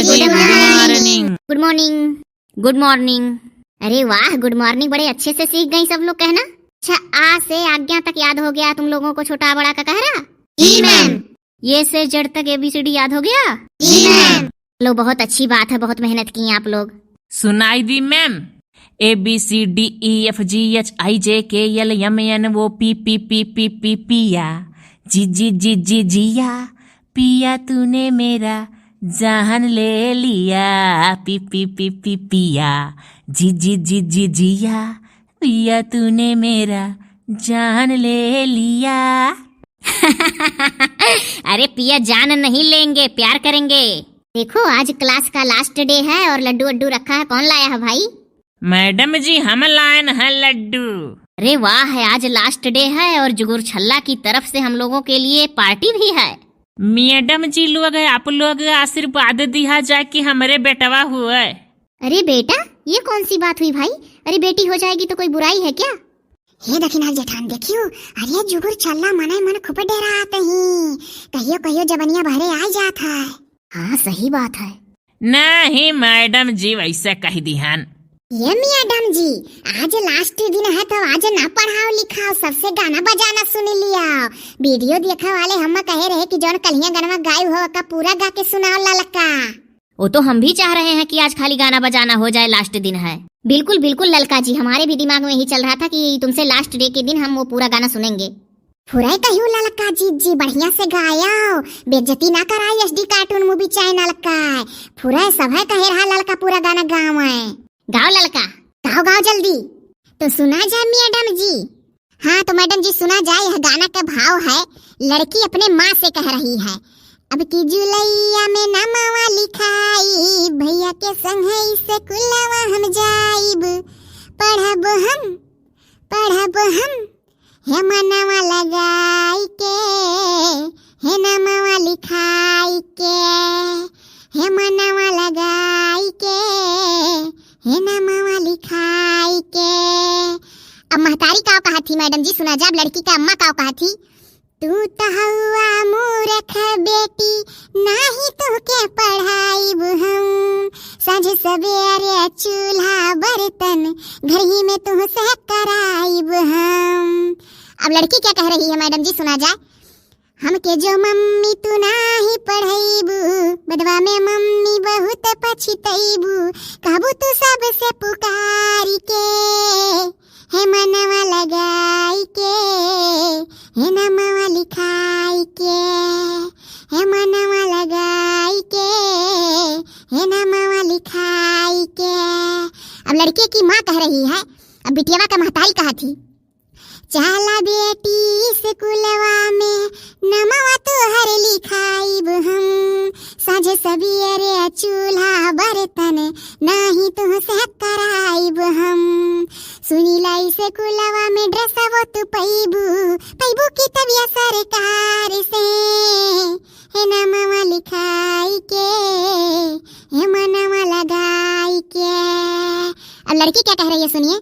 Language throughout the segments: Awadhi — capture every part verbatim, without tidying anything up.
Good morning। Good morning। Good morning। अरे वाह, good morning बड़े अच्छे से सीख गई सब लोग कहना। अच्छा, आ से आज्ञा तक याद हो गया तुम लोगों को छोटा बड़ा का कहरा? जी मैम। ये से जेड तक एबीसीडी याद हो गया? जी मैम। लो, बहुत अच्छी बात है, बहुत मेहनत की आप लोग। सुनाई दी मैम? A B C D E F G H I J K L M N O P P P P P पिया, जी जी जी जी जिया, पिया तूने मेरा जान ले लिया, पी पी पी पी पिया, जी जी जी जी जिया, पिया तूने मेरा जान ले लिया। अरे पिया जान नहीं लेंगे, प्यार करेंगे। देखो, आज क्लास का लास्ट डे है और लड्डू वड्डू रखा है, कौन लाया है भाई? मैडम जी, हम लायन है लड्डू। अरे वाह, है आज लास्ट डे है और जुगुर छल्ला की तरफ से हम लोगों के लिए पार्टी भी है। मैडम जी लोग, आप लोग आशीर्वाद दिहा जाए कि हमरे बेटवा हुए। अरे बेटा, ये कौन सी बात हुई भाई? अरे बेटी हो जाएगी तो कोई बुराई है क्या? हे दखिनाल जेठान, देखियो, अरे जुगुर छल्ला मने मन खूब डेरात ही, कहियो कहियो जबनिया बहरे आ जात है। हाँ, सही बात है। नहीं मैडम जी, वैसे कह दिहन। ये मैडम जी, आज लास्ट दिन है तो आज ना पढ़ाओ लिखाओ, सबसे गाना बजाना सुन लिया। वीडियो देखे वाले हम कहे रहे कि जौन कलिया गनवा गायब हो का पूरा गा के सुनाओ ललका। वो तो हम भी चाह रहे हैं कि आज खाली गाना बजाना हो जाए, लास्ट दिन है। बिल्कुल बिल्कुल ललका जी, हमारे भी दिमाग में यही चल रहा था कि तुमसे लास्ट डे के दिन हम वो पूरा गाना सुनेंगे। फुराई कहियो ललका जीजी, बढ़िया से गायो, बेइज्जती ना कराई एसडी कार्टून मूवी चैनल का। फुराई सभे कहे रहा ललका पूरा गाना गावे। गाओ ललका। गाओ, गाओ जल्दी। तो सुना जाए मैडम जी। हाँ तो मैडम जी सुना जाए, यह गाना का भाव है, लड़की अपने माँ से कह रही है। अब की जुलैया में नमवा लिखाई, भैया के संग है स्कूलवा हम जाइब, पढ़ब हम, पढ़ब हम, हे मनवा लगाई के, हे नमवा लिखाई के, हे मनवा लगाई के, हे नमवा लिखाई के। अब महतारी का कहा थी मैडम जी, सुना जाब लड़की का अम्मा का कहा थी। तू त हउआ मूरख बेटी, नाही तुहके पढ़ाइब हम। साँझ सबेरे चूल्हा बर्तन, घर ही में तुहसे कराइब हम। अब लड़की क्या कह रही है मैडम जी, सुना जाए। हमके जो मम्मी तू नाही पढ़ैबू, बदवा में मम्मी बहुत पछतैबू, कहबू तू सबसे पुकारी के। हे मनवा लगाई के, हे नमवा लिखाई के, हे मनवा लगाई के, हे नमवा लिखाई के। अब लड़के की माँ कह रही है, अब बिटियावा का महतारी कहा थी, चाला बेटी स्कूलवा में नमवा तोहर लिखाइब हम। साँझ सबेरे चूल्हा बर्तन नाही तुहसे कराइब हम। सुनीला स्कूलवा में ड्रेसवो तू पैबू, पैबू किताबिया सरकार से। हे नमवा लिखाई के, हे मनवा लगाई के। अब लड़की क्या कह रही है सुनिए।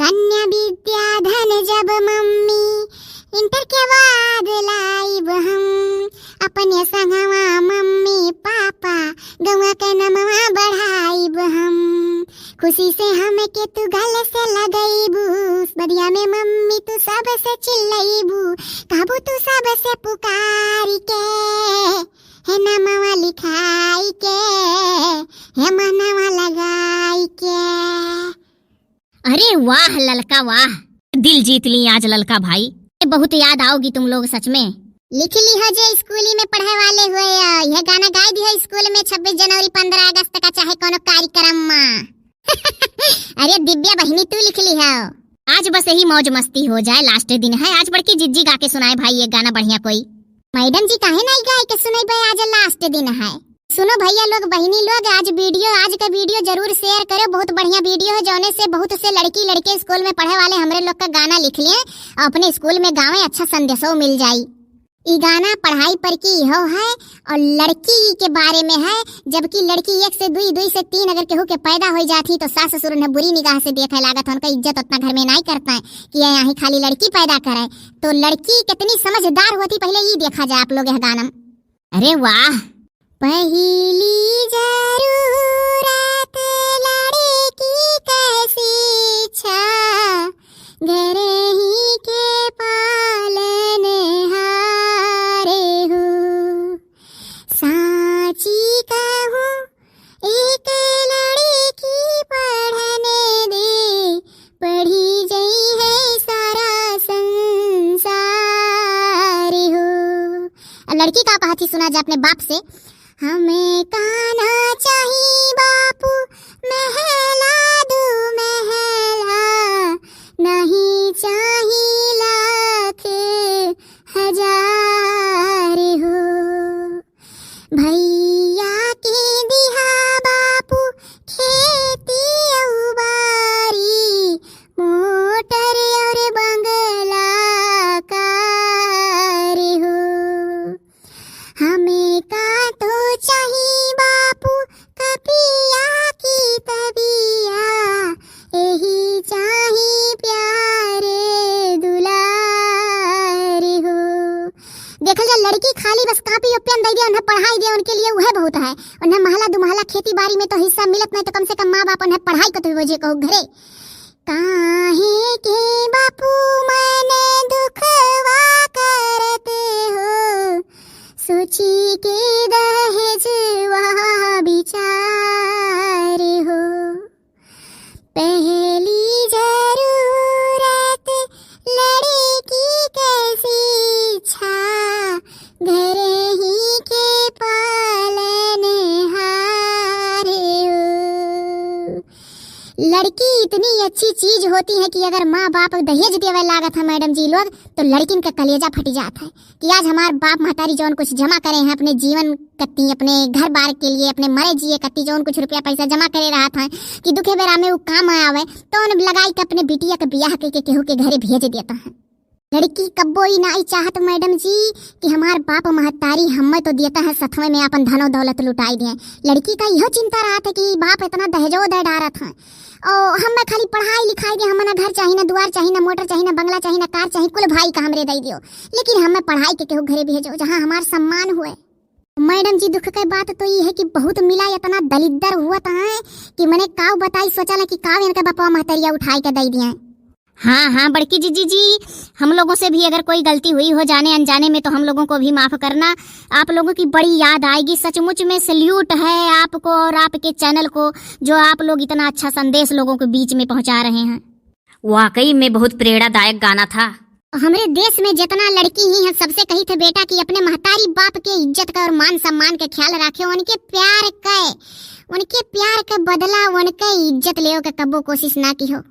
कन्या विद्याधन जब मम्मी इंटर के बाद लाइब हम, अपने संगवा मम्मी पापा गौवा के नमवा बढ़ाइब हम। खुशी से हमके तू गल से लगैबू, बदिया में मम्मी तू सबसे चिल्लैबू, कहबू तू सबसे पुकारी के, हे नमवा लिखाई के, हे मनवा लगाई के। अरे वाह ललका वाह, दिल जीत ली आज ललका भाई। ये बहुत याद आओगी तुम लोग सच में। लिख ली हो जे स्कूली में पढ़े वाले हुए, यह गाना गाए दी हो स्कूल में छब्बीस जनवरी, पन्द्रह अगस्त का चाहे कोनो कार्यक्रम में। अरे दिव्या बहिनी तू लिख ली हो। आज बस यही मौज मस्ती हो जाए, लास्ट दिन है, आज बड़की जिज्जी गा के सुनाए भाई ये गाना बढ़िया कोई। मैडम जी काहे नहीं गाए के सुनैबे, आज लास्ट दिन है। सुनो भैया लोग, बहिनी लोग, आज वीडियो, आज का वीडियो जरूर शेयर करो, बहुत बढ़िया वीडियो है, जौने से बहुत से लड़की लड़के स्कूल में पढ़े वाले हमरे लोग का गाना लिख लिए और अपने स्कूल में गावे, अच्छा संदेशो मिल जाई। ई गाना पढ़ाई पर की हो है और लड़की के बारे में है, जबकि लड़की एक से दुई, दुई से तीन अगर केहू के पैदा हो जाती तो सास ससुर उन्हें बुरी निगाह से देखे लागत, उनका इज्जत उतना घर में नहीं करता है कि ये यहाँ खाली लड़की पैदा करे। तो लड़की कितनी समझदार होती पहले ये देखा जाए आप लोग यह गाना में। अरे वाह। पहली जरूरत का कहत ही सुना जा अपने बाप से, "हमें का ना चाही बापू महला दू महला, नहीं चाही लाख हजार हो। भैया के दिहा बापू खेती अउ बारी, मोटर और बंगला कार हो। हमें का तो चाही बापू कपिया की तबिया, एही चाही प्यारे दुलार हो।" देखल जा, लड़की खाली बस कापी और पेन दे दिया, उन्हें पढ़ाई दिया, उनके लिए वह बहुत है। उन्हें महला दुमहला खेती बारी में तो हिस्सा मिलत नहीं, तो कम से कम माँ बाप उन्हें पढ़ाई को तो बोझे कहो घरे। काहे के बापू मने दुखवा करत हो, सोची के दहेजवा विचार हो। पहली जरूरत लड़की के शिक्षा, घर ही के पालनहार हो। लड़की इतनी अच्छी चीज होती है कि अगर माँ बाप दहेज देवे लागत है मैडम जी लोग, तो लड़किन का कलेजा फट जात है। कि आज हमार बाप महतारी जौन कुछ जमा करे हैं अपने जीवन कत्ती, अपने घर बार के लिए, अपने मरे जिए कत्ती जौन कुछ रुपया पैसा जमा करे रहत हैं कि दुखे बेरा में उ काम आवे, तो उन लगाई के अपने बिटिया के बियाह के, के केहू के घरे भेज देता है। लड़की कब्बो ई नाई चाहत मैडम जी कि हमार बाप महतारी हमें तो देता है, सथवे में अपन धनो दौलत लुटाई दिए। लड़की का यह चिंता रहत है कि बाप इतना दहेजो दे डारत है, और हमें खाली पढ़ाई लिखाई दे, हमें ना घर चाही, ना दुआर चाही, ना मोटर चाही, ना बंगला चाही, ना कार चाही, कुल भाई का हमरे दे दियो, लेकिन हमें पढ़ाई के केहू घरे भेजो जहाँ हमार सम्मान हुए। मैडम जी, दुख के बात तो ई है कि बहुत मिला इतना दलिद्दर हुआ तो है कि मने काव बताई, सोचा ला कि काव इनका बपवा महतरिया उठाई के दे दिए। हाँ, हाँ, बड़की जीजी जी, हम लोगों से भी अगर कोई गलती हुई हो जाने अनजाने में, तो हम लोगों को भी माफ़ करना। आप लोगों की बड़ी याद आएगी। सचमुच में सल्यूट है आपको और आपके चैनल को, जो आप लोग इतना अच्छा संदेश लोगों के बीच में पहुंचा रहे हैं। वाकई में बहुत प्रेरणादायक गाना था। हमरे देश में जितना लड़की ही हैं, सबसे कही थे बेटा कि अपने महतारी बाप के इज्जत का और मान सम्मान के ख्याल रखे, उनके प्यार के, उनके प्यार के बदला उनके इज्जत लेवे के कब्बो कोशिश ना की हो।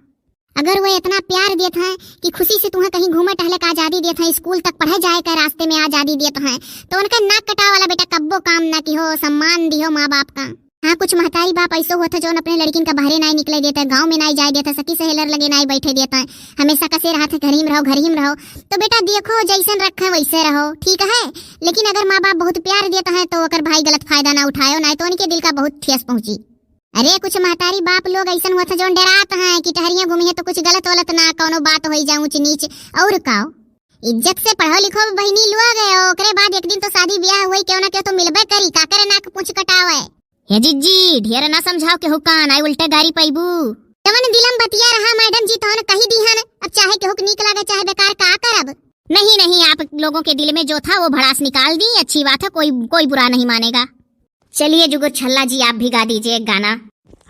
अगर वो इतना प्यार देत हैं कि खुशी से तुहें कहीं घूमे टहले का आजादी देत हैं, स्कूल तक पढ़े जाए के रास्ते में आजादी देत हैं, तो उनका नाक कटावे वाला बेटा कब्बो काम ना की हो, सम्मान दिहो माँ बाप का। हाँ, कुछ महतारी बाप ऐसो होत है जौन अपने लड़किन का बाहरे नाई निकले देते, गाँव में नाई जाए देते, सखी सहेलर लगे नाई बैठे देते, हमेशा कसे रहत है घर ही में रहो, घर ही में रहो। तो बेटा देखो, जैसन रखे वैसे रहो, ठीक है, लेकिन अगर माँ बाप बहुत प्यार देत हैं तो ओकर भाई गलत फायदा ना उठायो, नाई तो उनके दिल का बहुत ठेस पहुँची। अरे, कुछ महतारी बाप लोग ऐसन होत है जौन डरात हैं कि टहरिया घूमी है तो कुछ गलत वलत ना, कौनो बात होई जा ऊंच नीच। और काओ, इज्जत से पढ़ो लिखो बहिनी लोग, ओकरे बाद एक दिन तो शादी ब्याह होई, केहू ना केहू तो मिलबे करी, का करे नाक पूंछ कटावे। हे जिज्जी, ढेर ना समझाओ केहू कान, आई उल्टे गारी पैबू। जवन दिलम बतिया रहा मैडम जी तौन कही दीहन, अब चाहे केहू के नीक लागे चाहे बेकार, का करब। नहीं, नहीं, आप लोगों के दिल में जो था वो भड़ास निकाल दी, अच्छी बात है, कोई, कोई बुरा नहीं मानेगा। चलिए जुगुर छल्ला जी, आप भी गा दीजिए एक गाना।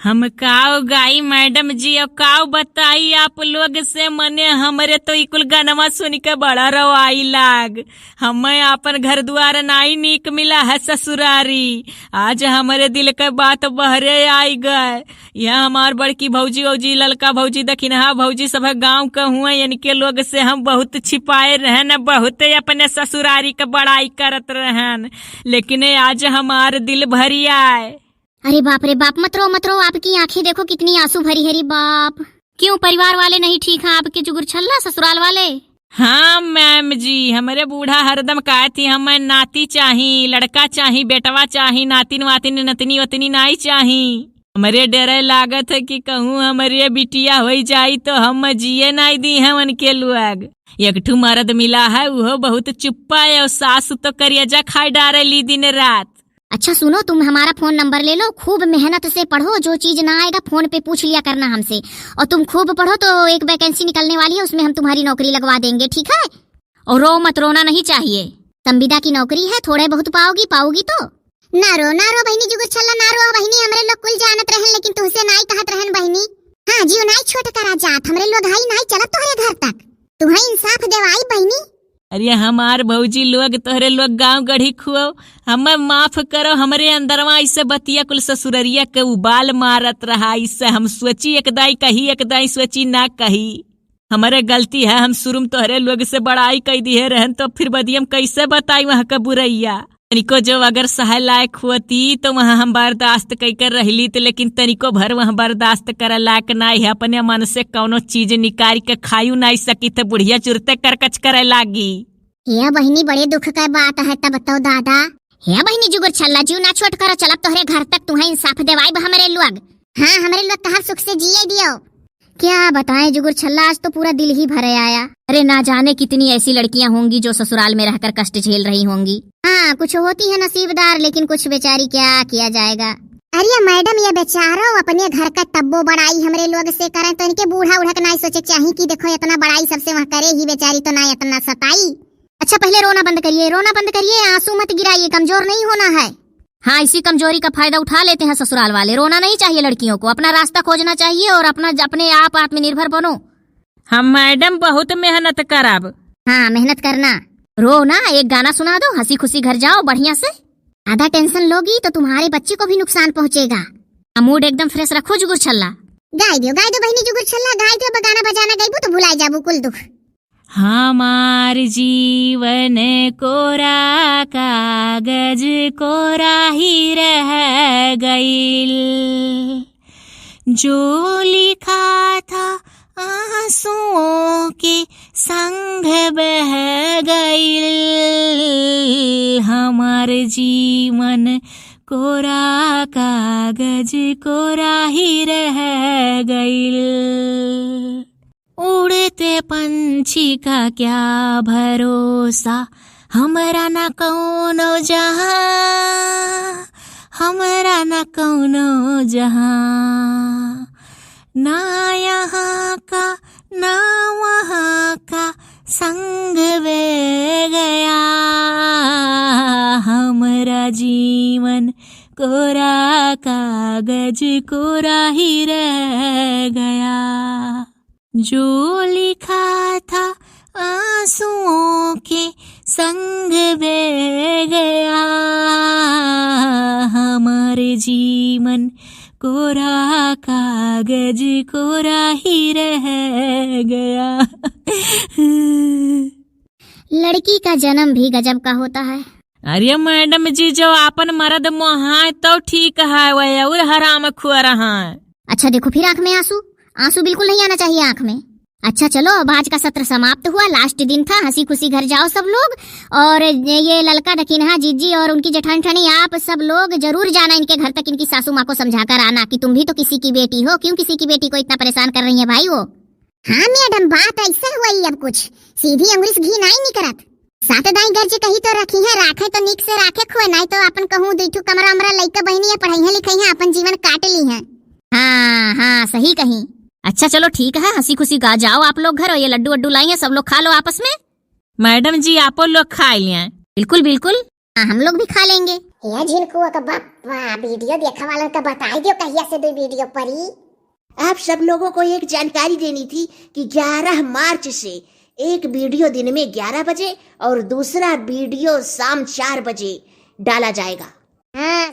हम काव गाई मैडम जी, और काव बताई आप लोग से, मने हमरे तो ई कुल गनवा सुन के बड़ा रवाई लाग। हमें आपन घर दुआर नाई नीक मिला है ससुरारी। आज हमरे दिल के बात बहरे आई गए। यह हमार बड़की भौजी, भौजी, ललका भौजी, दखिनहा भौजी, सब गाँव के हुए। इनके लोग से हम बहुत छिपाए रहन, बहुत अपने ससुरारी के बड़ाई करत रहन, लेकिन आज हमार दिल भरी आए। अरे बाप रे बाप, मत रो, मत रो, आपकी आंखें देखो कितनी आंसू भरी है रे बाप। क्यों, परिवार वाले नहीं ठीक हैं आपके जुगुर छल्ला, ससुराल वाले? हाँ मैम जी, हमरे बूढ़ा हरदम कहत ही, "हमें नाती चाही, लड़का चाही, बेटवा चाही, नातिन वातिन, नतनी वतनी नाई चाही।" हमरे डरे लागत है कि कहूँ हमरे बिटिया होई जाई तो हम जिए नाई दी हैं उनके लोग। एक ठू मर्द मिला है, उहो बहुत चुप्पा है, और सास तो करेजा खाए डारे ली दिन रात। अच्छा सुनो, तुम हमारा फोन नंबर ले लो, खूब मेहनत से पढ़ो, जो चीज ना आएगा फोन पे पूछ लिया करना हमसे, और तुम खूब पढ़ो तो एक वैकेंसी निकलने वाली है, उसमें हम तुम्हारी नौकरी लगवा देंगे, ठीक है? और रो मत, रोना नहीं चाहिए। संविदा की नौकरी है, थोड़े बहुत पाओगी, पाओगी तो। ना रो, ना रो बहिनी जुगुर छल्ला, ना रो बहिनी, हमरे लोग कुल जानत रहन, लेकिन तुहसे नाई कहत रहन बहिनी। हाँ, जियो नाई छोट करा जात, हमरे लोग हई नाई चलत तोहरे घर तक। तुहे इंसाफ देवाई बहिनी। अरे हमार भौजी लोग, तोहरे लोग गाँव गढ़ी खुआओ, हमें माफ करो, हमरे अंदरवा इसे बतिया कुल ससुररिया के उबाल मारत रहा। इसे हम सोची एक दाई कही, एक दाई सोची ना कही। हमरे गलती है, हम शुरू में तोहरे लोग से बड़ाई कई दिहे रहन, तो फिर बदियम कैसे बताई वहाँ का बुरैया। तनिको जो अगर सहे लायक होती तो वहाँ हम बर्दाश्त कई कर रहली, तो लेकिन तनिको भर वहाँ बर्दाश्त करे लायक नाई है। अपने मन से कौनो चीज निकाल के खायू नाई सकी, तो बुढ़िया चुरते करकच करे लागी। हे बहिनी, बड़े दुख का बात है तब तो दादा। हे बहिनी जुगुर छल्ला, जीव ना छोट करो, चलब तोहरे घर तक, तुहें इंसाफ देवाइब हमरे लोग। हाँ, हमरे लोग कहब सुख से जिए दियो। क्या बताएं जुगुर छल्ला, आज तो पूरा दिल ही भरे आया। अरे ना जाने कितनी ऐसी लड़कियां होंगी जो ससुराल में रहकर कष्ट झेल रही होंगी। हाँ, कुछ होती है नसीबदार, लेकिन कुछ बेचारी क्या किया जाएगा। अरे मैडम, ये बेचारो अपने घर का तब्बो बड़ाई हमरे लोग से करें, तो इनके बूढ़ा उढ़ा के नाई सोचे के चाही कि देखो इतना बड़ाई सबसे वहाँ करे ही बेचारी, तो ना इतना सताई। अच्छा पहले रोना बंद करिए, रोना बंद करिए, आंसू मत गिराइए, कमजोर नहीं होना है। हाँ, इसी कमजोरी का फायदा उठा लेते हैं ससुराल वाले। रोना नहीं चाहिए लड़कियों को, अपना रास्ता खोजना चाहिए और अपना, अपने आप आत्मनिर्भर बनो। हम मैडम बहुत मेहनत करब। हाँ, मेहनत करना। रो ना, एक गाना सुना दो, हंसी खुशी घर जाओ बढ़िया से। आधा टेंशन लोगी तो तुम्हारे बच्चे को भी नुकसान पहुंचेगा। आ, मूड एकदम फ्रेश रखो जुगुर छल्ला। गाय दियो, गाय दो बहिनी जुगुर छल्ला, गाय दो, अब गाना बजाना गईबू तो भुलाई जाबू कुल दुख। हमार जीवन कोरा कागज कोरा ही रह गइल, जो लिखा था आंसुओं के संग बह गइल। हमार जीवन कोरा कागज कोरा ही रह गइल। उड़ते पंछी का क्या भरोसा, हमरा ना कौनो जहाँ, हमरा ना कौनो जहाँ। ना यहाँ का, ना वहाँ का संग बह गया, हमरा जीवन कोरा कागज कोरा ही रह गया। जो लिखा था आंसुओं के संग बह गया, हमारे जीवन कोरा कागज कोरा ही रह गया। लड़की का जन्म भी गजब का होता है। अरे मैडम जी, जो आपन मरद मोहाए तो ठीक है, वह और हराम खुआ रहा है। अच्छा देखो, फिर आंख में आंसू, आंसू बिल्कुल नहीं आना चाहिए आंख में। अच्छा चलो, अब आज का सत्र समाप्त हुआ, लास्ट दिन था, हंसी खुशी घर जाओ सब लोग। और ये ललका दकिनहा जीजी और उनकी जेठान ठनी, आप सब लोग जरूर जाना इनके घर तक, इनकी सासू माँ को समझा कर आना कि तुम भी तो किसी की बेटी हो, क्यों किसी की बेटी को इतना परेशान कर रही है भाई वो। हाँ मैडम, बात ऐसे हुई, अब कुछ सीधी अंगुरी से घी नाई निकरत। सात दाई गर्ज कही तो रखी है, राखे तो नीक से राखे खोए, नाई तो अपन कहूँ दुई ठू कमरा उमरा लइका बहिनी है, पढ़ई है लिखई है, अपन जीवन काट ली है। हाँ हाँ, सही कही। अच्छा चलो ठीक है, हंसी खुशी गा जाओ आप लोग घर, और ये लड्डू वड्डू लाई हैं, सब लोग खा लो आपस में। मैडम जी, आपो लोग खा लिया। बिल्कुल बिल्कुल। हाँ, हम लोग भी खा लेंगे। या झिनकुआ का बाप, वीडियो देखा वालन का बताई दियो कहिया से दो वीडियो परी। आप सब लोगों को एक जानकारी देनी थी कि ग्यारह मार्च से एक वीडियो दिन में ग्यारह बजे और दूसरा वीडियो शाम चार बजे डाला जाएगा। हाँ,